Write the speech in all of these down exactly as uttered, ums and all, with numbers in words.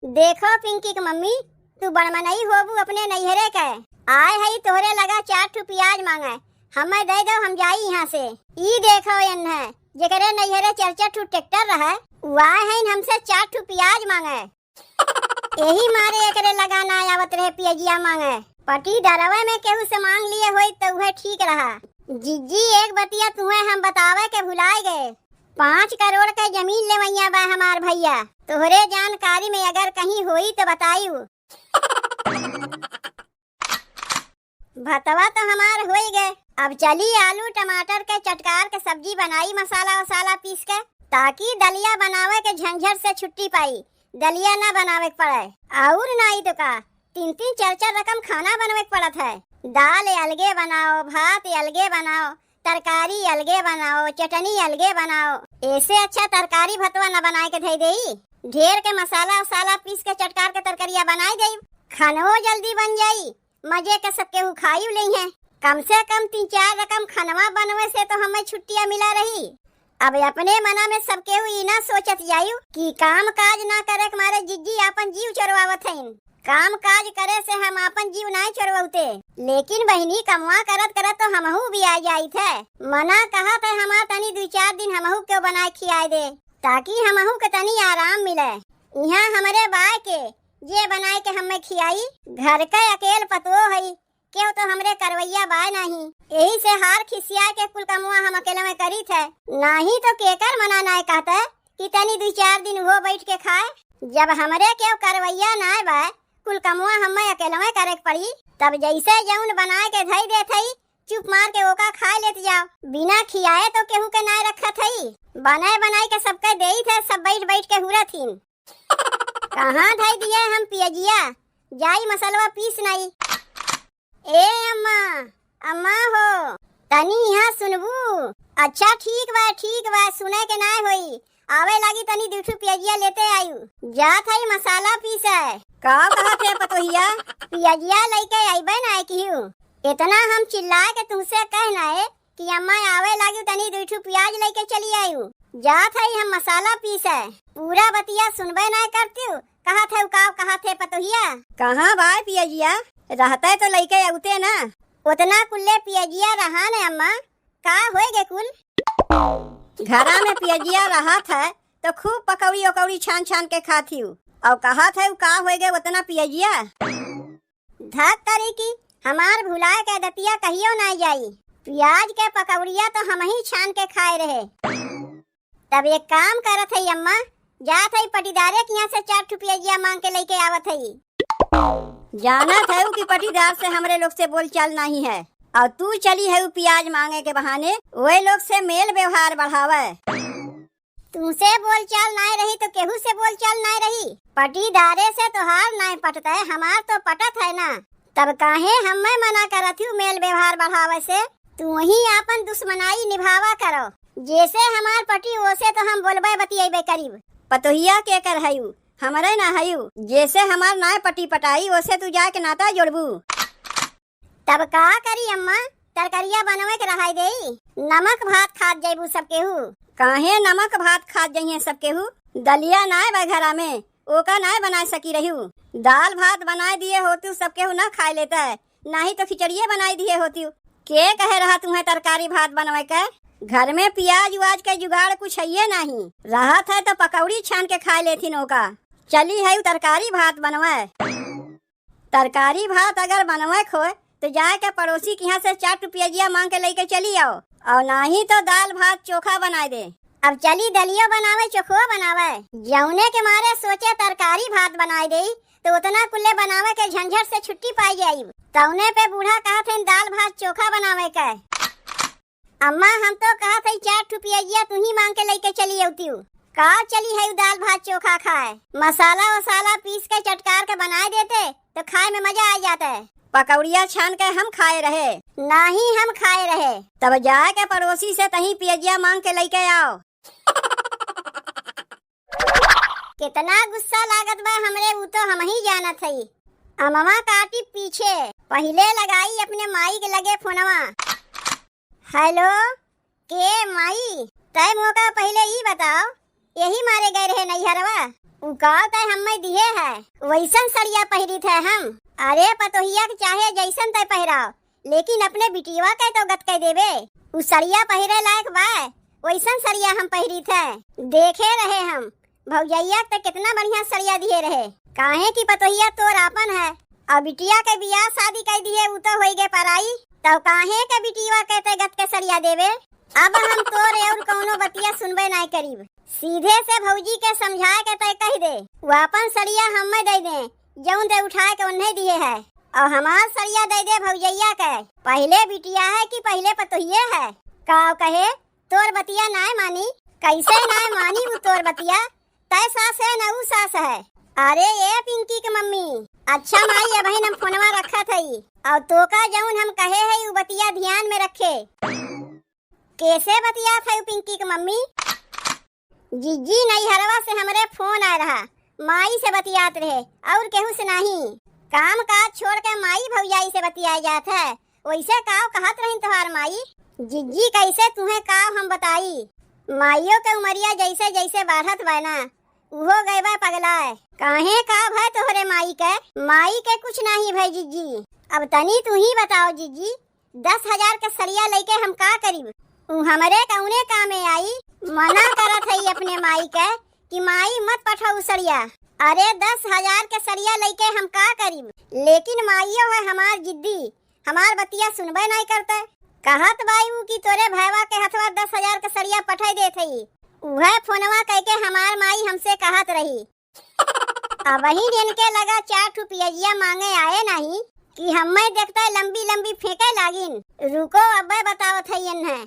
देखो पिंकी के मम्मी, तू बड़मनई होबू अपने नैहरे के। आए हई तोहरे लगा चार ठू पियाज माँगे, हम्मे दइ दो, हम जाई इहाँ से। ई देखो एन्हे, जेकरे नैहरे चार चार ठू ट्रैक्टर रहे, उ आए हईन हमसे चार ठू पियाज माँगे। एही मारे एकरे लगा नाइ आवत रहे पियजिया माँगे। पटीदारवे में केहू से माँग लिए होइत त उहे ठीक रहा। जिज्जी, एक बतिया तुहे हम बतावे के भुलाए गए। पाँच करोड़ के जमीन लेवइया बा हमार भइया। तोहरे जानकारी में अगर कहीं होई त बताइउ। भतवा तो हमार होई गए। अब चली आलू टमाटर के चटकार के सब्जी बनाई, मसाला वसाला पीस के, ताकि दलिया बनावे के झंझट से छुट्टी पाई, दलिया ना बनावे के पड़े। और नाई तो का, तीन तीन चार चार रकम खाना बनवे के पड़त है। दाल अलगे बनाओ, भात अलगे बनाओ, तरकारी अलगे बनाओ, चटनी अलगे बनाओ। ऐसे अच्छा तरकारी भतवा न बनाए के धई देई। ढेर के मसाला उसाला पीस के चटकार के तरकरिया बनाई देई, खानवो जल्दी बन जाई, मजे के सब केहू खाई लेई है। कम से कम तीन चार रकम खानवा बनवे से तो हमें छुट्टिया मिला रही। अब अपने मना में सब केहू ई ना सोचत जायु कि काम काज ना करे के मारे जिज्जी आपन जीव चोरवावत हईन। काम काज करे से हम आपन जीव नाय चोरवउते, लेकिन बहिनी कमवा करत करत तो हमहू भी आ जाइत है। मना कहत है हमार तनी दुइ चार दिन हमहू के बनाए खियाए दे, ताकि हमहू के तनी आराम मिले। इहाँ हमरे बाय के जे बनाए के हमें खियाई, घर के अकेल पतोह हई, केहू तो हमरे करवइया बाय नाही। एही से हार खिसिया के कुल कमवा हम अकेले में करीत है। नाही तो केकर मना नाय कहते कि तनी दुइ चार दिन उहो बैठ के खाए। जब हमरे केहू करवइया नाय बाय, कुल कमवा हमें अकेले में करे के पड़ी। तब जैसे जौन बनाए के धई देत हई, चुप मार के ओका खाए लेत जाओ। बिना खियाए तो केहू के नाय रखत हई। बनाए बनाए के सबके देइत है, सब बैठ बैठ के हुरत हिन। कहाँ धई दिए हम पियजिया, जाई मसलवा पीस नाई। ए अम्मा, अम्मा हो, तनी यहाँ सुनबू? अच्छा ठीक बा, ठीक बा, सुने के नाय होई। आवे लागी तनी दुइ ठू पियजिया लेते आयु। जात हई मसाला पीसे। का कहत है पतोहिया? पियजिया लइके अइबे नाय किहू। इतना हम चिल्लाए के तुमसे कह नाय कि अम्मा आवे लागी तनी दुइ ठू पियाज लइके चली आयु। जात हई हम मसाला पीसे। पूरा बतिया सुनबे नाय करतिउ। कहत है उकाव, कहत है पतोहिया। कहाँ बाय पियजिया? रहते तो लइके अउते ना। उतना कुल्ले पियजिया रहा न अम्मा, का होए गे कुल? घरा में पियजिया रहत है तो खूब पकौड़ी ओकौड़ी छान छान के खात हिउ। और कहत है का होए गे उतना पियजिया? धत करी की हमार भुलाए के दतिया कहियो ना जाई। पियाज के पकौड़िया तो हमही छान के खाए रहे। तब एक काम करत है अम्मा, जात है पटीदारे के यहाँ से चार ठू पियजिया मांग के लेके आवत है। जानत है कि पटीदार से हमरे लोग से बोलचाल नहीं है, और तू चली है पियाज मांगे के बहाने ओए लोग से मेल व्यवहार बढ़ावे। तुमसे बोलचाल नाय रही तो केहू से बोलचाल नाय रही। पटीदारे से तोहार नाय पटत है, हमार तो पटत है ना। तब काहे हमें मना करत हू मेल व्यवहार बढ़ावे से? तू ही आपन दुश्मनाई निभावा करो। जैसे हमार पटी ओसे तो हम बोलबे बतियेबे करीब। पतोहिया के कर हयू, हमरे ना हयू। जैसे हमार नाय पटी पटाई ओसे तू जाके नाता जोड़बू। तब का करी अम्मा, तरकरिया बनवे के रहाई देई, नमक भात खात जइबू सब केहू। काहे नमक भात खात जइहें सब केहू? दलिया नाय बा घरा में, ओका नाय बनाए सकी रह्यू। दाल भात बनाए दिए होतू सब केहू ना खाए लेते, नाही तो खिचड़िए बनाए दिए होतू। के कहे रहा तुम्हें तरकारी भात बनवे के? घर में पियाज उआज के जुगाड़ कुछ हइये नाही, रहत है तो पकौड़ी छान के खाए लेथिन ओका। चली है तरकारी भात बनवे। तरकारी भात अगर बनवे के होय, तो जाए के पड़ोसी के यहाँ से चार टू पियजिया मांग के लेके चली आओ, और नाही तो दाल भात चोखा बनाए दे। अब चली दलियो बनावे, चोखो बनावे। जौने के मारे सोचे तरकारी भात बनाए दे, तो उतना कुल्ले बनावे के झंझट से छुट्टी पाई जाई। तौने पे बूढ़ा कहत हैं दाल भात चोखा बनावे के। अम्मा, हम तो कहत हई चार ठू पियजिया तू ही मांग के लेके चली अउतिउ। का चली है उ दाल भात चोखा खाए? मसाला वसाला पीस के चटकार के बनाए देते तो खाए में मजा आ जाते। पकौड़िया छान के हम खाए रहे। नाही हम खाए रहे। तब जाए के पड़ोसी से तहीं पियजिया मांग के लेके आओ। कितना गुस्सा लागत बा हमरे, उ तो हमही जानत हई। अमवा काटी पीछे, पहिले लगाई अपने माई के लगे फोनवा। हेलो, के माई? तय मोका पहिले ई बताओ, यही मारे गए रहे नैहरवा? उ का तै हम्मै दिहे है, वैसन सड़िया पहिरित है हम। अरे पतोहिया के चाहे जैसन तै पहिराव, लेकिन अपने बिटियवा के तो गत कह देबे। उ सड़िया पहिरे लायक बा, वैसन सड़िया हम पहिरित है। देखे रहे हम, भौजैया के तो कितना बढ़िया सड़िया दिहे रहे, काहे कि पतोहिया तोर आपन है, और बिटिया के बियाह शादी कह दिहे, उ तो होई गे पराई, तो काहे के बिटियवा के तै गत के सड़िया देबे। अब हम तोर और कौनो बतिया सुनबे नाय करीब। सीधे से भौजी के समझाए के तै कह दे, उ आपन सड़िया हम्मै दे दे, जौन तै उठाए के उन्हें दिहे है, और हमार सड़िया दे दे भौजैया के। पहले बिटिया है कि पहले पतोहिए है? का कहे, तोर बतिया नाय मानी? कैसे नाय मानी उ तोर बतिया? तै सास है न उ सास है? अरे ए पिंकी के मम्मी, अच्छा माई, अबहिन हम फोनवा रखत हई, और तोका जौन हम कहे हई उ बतिया ध्यान में रखे। कैसे बतियात है उ पिंकी के मम्मी? जिज्जी, नैहरवा से हमरे फोन आए रहा, माई से बतियात रहे, और केहू से नहीं। काम काज छोड़ के माई भौजाई से बतियाए जात है, वैसे काव कहत रहिन तोहार माई? जिज्जी, कैसे तुहें काव हम बताई, माइयो के उमरिया जैसे जैसे बढ़त बा ना, उहो गए बा पगलाए। काहे, का भय तोहरे माई के? माई के कुछ नहीं भय जिज्जी। अब तनी तू ही बताओ जिज्जी, दस हजार के सड़िया लइके हम का करीब? उ हमरे कौने कामे आई? मना करत हई अपने माई के कि माई मत पठाऊ सड़िया। अरे दस हजार के सड़िया लइके हम का करीब? लेकिन माइयो है हमार जिद्दी, हमार बतिया सुनबे नाई करते। कहत बाई उ कि तोरे भयवा के हथवा दस हजार के सड़िया पठाई देत हई। उहे फोनवा कइके हमार माई हमसे कहत रही। अबहिन इनके लगा चार ठू पियजिया मांगे आए नहीं कि हम्मे देखते लंबी लंबी फेंके लागिन। रुको, अब्बे बतावत है इन्हें।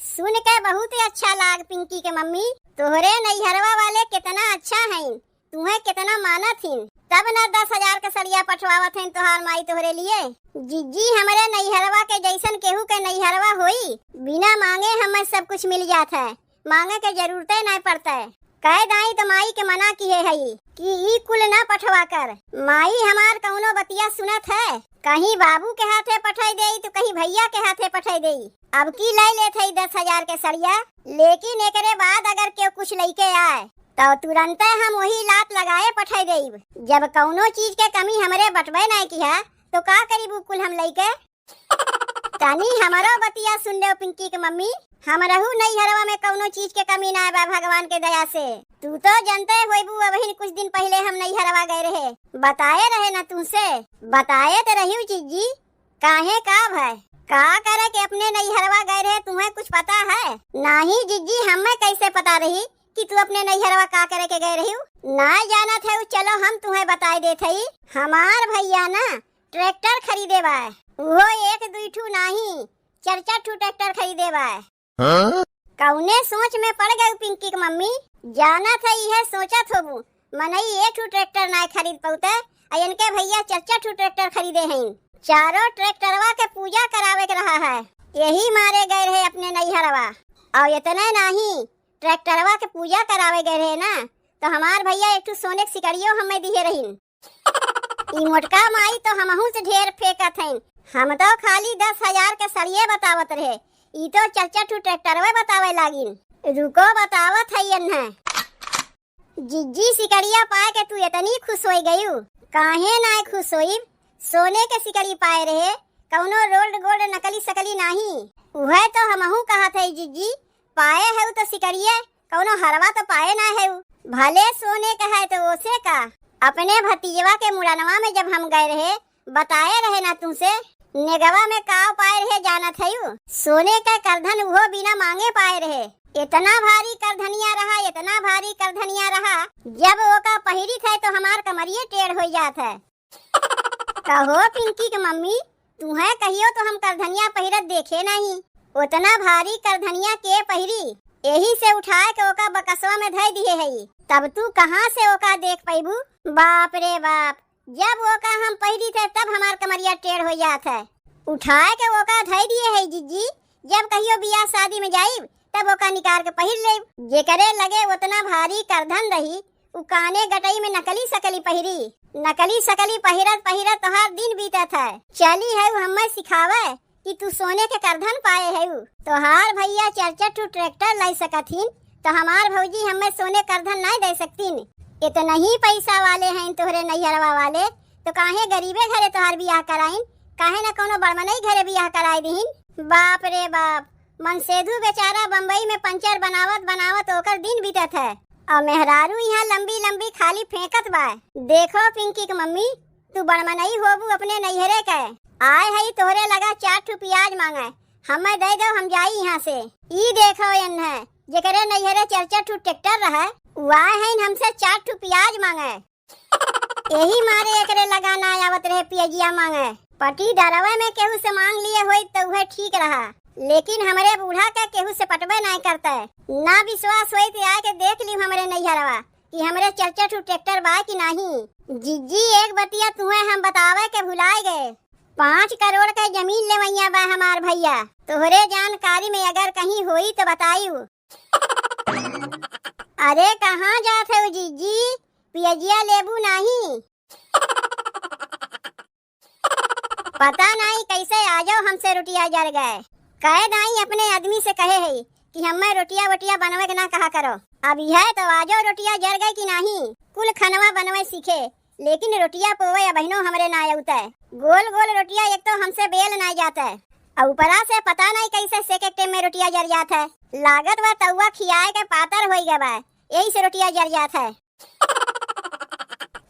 सुन के बहुत ही अच्छा लाग पिंकी के मम्मी, तोहरे नैहरवा वाले कितना अच्छा हैं, तुहें कितना मानत हिन, तब न दस हजार के सड़िया पठवावत हैं तोहार माई तोहरे लिए। जिज्जी, हमरे नैहरवा के जैसन केहू के नैहरवा होई, बिना मांगे हमें सब कुछ मिल जात है। मांगे के जरूरते नाय पड़तै। कह दाई त माई के मना किहे हई कि ई कुल ना पठवा कर। माई हमार कौनो बतिया सुनत है? कहीं बाबू के हाथे पठाई देई तो कहीं भैया के हाथे पठाई देई। अब की लै लेत हई दस हजार के सड़िया, लेकिन एकरे बाद अगर केहू कुछ लइके आए तो तुरंते हम वही लात लगाए पठाई देब। जब कौनो चीज के कमी हमरे बटबे नाय किहा तो का करीब उ कुल हम लइके? तनी हमरो बतिया सुन लेव पिंकी के मम्मी, हमरहू नैहरवा में कौनो चीज के कमी ना बा भगवान के दया से। तू तो जनते होइबू, अबहिन कुछ दिन पहिले हम नैहरवा गए रहे, बताए रहे ना तुमसे? बताए तो रहियो जिज्जी, काहे का भय? का करे के अपने नैहरवा गए रहे, तुम्हें कुछ पता है? नाही जिज्जी, हमें कैसे पता रही कि तू अपने नैहरवा का करे के गए रही? ना जानत है, चलो हम तुम्हें बताए देत हई। हमार भैया ना ट्रैक्टर खरीदे बा। उहो एक दुई ठू नाही, चार चार ठू ट्रैक्टर खरीदे बा। हाँ? कौने सोच में पड़ गई पिंकी के मम्मी? जानत है, इहे सोचत होबू, मनई एक ठू ट्रैक्टर नाय खरीद पौते, आ इनके भैया चार चार ठू ट्रैक्टर खरीदे हैं। चारों ट्रैक्टरवा के पूजा करावे के रहा है, यही मारे गए रहे अपने नैहरवा। और इतने नाही, ट्रैक्टरवा के पूजा करावे गए रहे ना, तो हमार भैया एक ठू सोने के सिकड़ियो हमें दिहे रहीन। ई मोटका माई तो हमहू से ढेर फेंकत हईन। हम तो खाली दस हजार के सड़िये बतावत रहे, ई तो चार चार ठू ट्रैक्टरवे बतावे लागिन। रुको, बतावत हई एन्हें। जिज्जी, सिकड़िया पाए के तू इतनी खुश होई गयू? काहे नाय खुश होइब? सोने के सिकड़ी पाए रहे, कौनो रोल्ड गोल्ड नकली सकली नाही। उहे तो हमहू कहत हई जिज्जी, पाए हऊ तो सिकड़िये, कौनो हरवा तो पाए ना हऊ। भले सोने का है तो ओसे का, अपने भतीजवा के मुड़नवा में जब हम गए रहे, बताए रहे ना तुमसे, नेगवा में काव पाए रहे जानत हऊ? सोने का करधन उहो बिना मांगे पाए रहे। इतना भारी करधनिया रहा, इतना भारी करधनिया रहा, जब ओका पहिरित है तो हमार कमरिये टेढ़ हो जात है। कहो पिंकी के मम्मी, तुहें कहियो तो हम करधनिया पहिरत देखे नहीं। उतना भारी करधनिया के पहिरी? यही से उठाए के ओका बकसवा में धई दिए हई। तब तू कहाँ से ओका देख पैबू? बाप रे बाप, जब ओका हम पहिरी थे तब हमार कमरिया टेढ़ हो जात है। उठाए के ओका धई दिए हई जिज्जी, जब कहियो बियाह शादी में जाइब तब ओका निकार के पहिर लेब। जेकरे लगे उतना भारी करधन रही, उ काने गटई में नकली सकली पहिरी। नकली सकली पहिरत पहिरत तोहार दिन बीतत है। चली है उ हमें सिखावे कि तू सोने के करधन पाए है। तोहार भैया चार चार ठू ट्रैक्टर लाई सकत हिन, तो हमार भौजी हमें सोने करधन नाहीं दे सकतीन? इतना ही पैसा वाले हैं तोहरे नैहरवा वाले, तो काहे गरीबे घरे तोहार बियाह कराइन? काहे ना कौनो बड़मनई घरे बियाह कराए दीन? बाप रे बाप, मनसेधु बेचारा बम्बई में पंचर बनावत बनावत ओकर दिन बीतत है, और मेहरारू यहाँ लंबी लंबी खाली फेंकत बा। देखो पिंकी के मम्मी, तू बड़मनई होबू अपने नैहरे के, आए हई तोहरे लगा चार ठू पियाज मांगे, हमें दे दो, हम जाई यहाँ से। ई देखो एन्हे, जेकरे नैहरे चार चार ठू ट्रैक्टर रहे, उ आए हईन हमसे चार ठू पियाज मांगे। यही मारे एकरे लगा ना आवत रहे पियजिया मांगे। पटी डरवे में केहू से मांग लिए होइत तो उहे ठीक रहा, लेकिन हमरे बूढ़ा के केहू से पटबे नाय करते। ना विश्वास होइत तो आके देख लियो हमरे नैहरवा कि हमरे चार चार ठू ट्रैक्टर बा कि नाहीं। जिज्जी, एक बतिया तुहे हम बतावे के भुलाए गए, पाँच करोड़ के जमीन लेवैया बा हमार भैया। तोहरे जानकारी में अगर कहीं होई तो बतायू। अरे कहाँ जात हो जिज्जी, पियजिया लेबू नाहीं? पता नाहीं कैसे आजो हमसे रोटिया जर गए। कहे नाहीं अपने आदमी से कहे है कि हमें रोटिया वोटिया बनवे के ना कहा करो। अब यह तो आजो रोटिया जर गए कि नाहीं, कुल खनवा बनवे सीखे, लेकिन रोटिया पोवे अबहिनो हमरे ना अउते। गोल गोल रोटिया एक तो हमसे बेल ना जाते, और ऊपरा से पता नाहीं कैसे सेके के टेम में रोटिया जर जात है। लागत बा तउआ खियाए के पातर होई गए बा, यही से रोटिया जर जात है।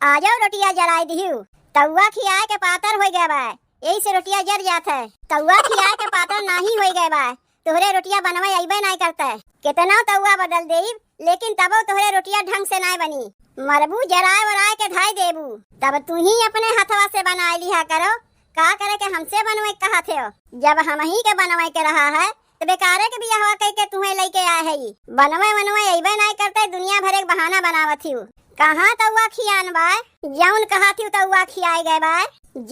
आ जाओ रोटिया जराए दिहू, तउआ खियाए के पातर होई गए बा, यही से रोटिया जर जात है। तउआ खियाए के पातर नाहीं होई गए बा, तोहरे रोटिया बनवे अइबे नाय करते। केतना तउआ बदल देब, लेकिन तबो तोहरे रोटिया ढंग से नाय बनी। मरबू जराए वराए के धाई देबू, तब तू ही अपने हथवा से बनाए लिहा करो। का करे के हमसे बनवे के कहत हो? जब हमही के बनवे के रहा है, तो बेकारे के बियाहवा कई के तुहे लइके आए है। बनवे वनवे अइबे नाय करते, दुनिया भरे के बहाना बनावत हिउ। कहाँ तउआ खियान बा? जउन कहत हिउ तउआ खियाए गए बा।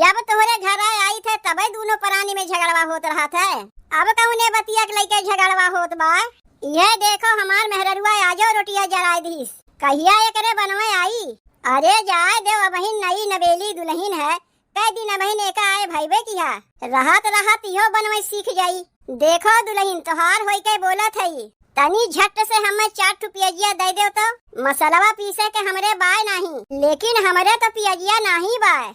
जब तोहरे घर आए आई थे, तबे दूनो प्राणी में झगड़वा होत रहा थे। अब कउने बतिया के लइके झगड़वा होत बा? यह देखो, हमार मेहररुआ आजो रोटिया जराए दिस। कहिया एकरे बनवे आई? अरे जाए देव, अबहिन नई नबेली दुलहिन है, कई दिन अबहिन एका आए भइबे किहा। रहत रहत इहो बनवे सीख जाई। देखो दुलहिन, तोहार होई के बोलत हई, तनी झट से हमें चार ठो पियजिया दे देव तो। मसलवा पीसे के हमरे बाय नाहीं, लेकिन हमरे तो पियजिया नाहीं बाय।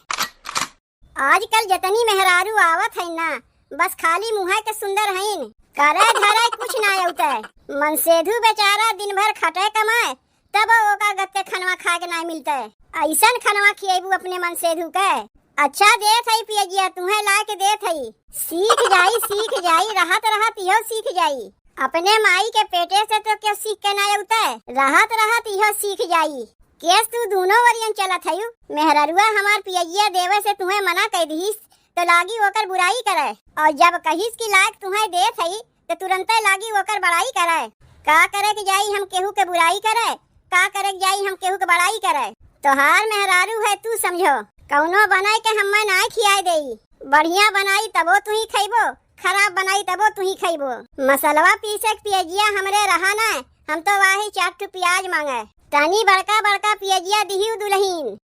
आजकल जतनी मेहरारू आवत है ना, बस खाली मुँहे के सुंदर हईन, करे धरे कुछ ना अउते। मनसेधु बेचारा दिन भर खटे कमाए, तब ओका गत्ते खनवा खाए के ना मिलते। अइसन खनवा खिएबू अपने मनसेधु के। अच्छा देत हई पियजिया, तुहे लाए के देत हई। सीख जाई, सीख जाई, रहत रहत इहो सीख जाई। अपने माई के पेटे से तो केहू सीख के ना अउते, रहत रहत इहो सीख जाई। केस तू दूनो वरियन चलत हयू। मेहररुआ हमार पियजिया देवे से तुहे मना कइ दिहिस, तो लागी ओकर बुराई करे, और जब कहिस कि लायक तुहे देत हई, तो तुरंते लागी ओकर बड़ाई करे। का करे के जाई हम केहू के बुराई करे, का करे के जाई हम केहू के बड़ाई करे। तोहार मेहरारू है, तू समझो, कउनो बनाई के हम्मे नाय खियाए देई। बढ़िया बनाई तबो तुही खइबो, खराब बनाई तबो तुही खइबो। मसलवा पीसे के पियजिया हमरे रहा ना, हम तो वाही चार ठो पियाज मांगे। तनी बड़का बड़का पियजिया दिहिउ दुलहिन।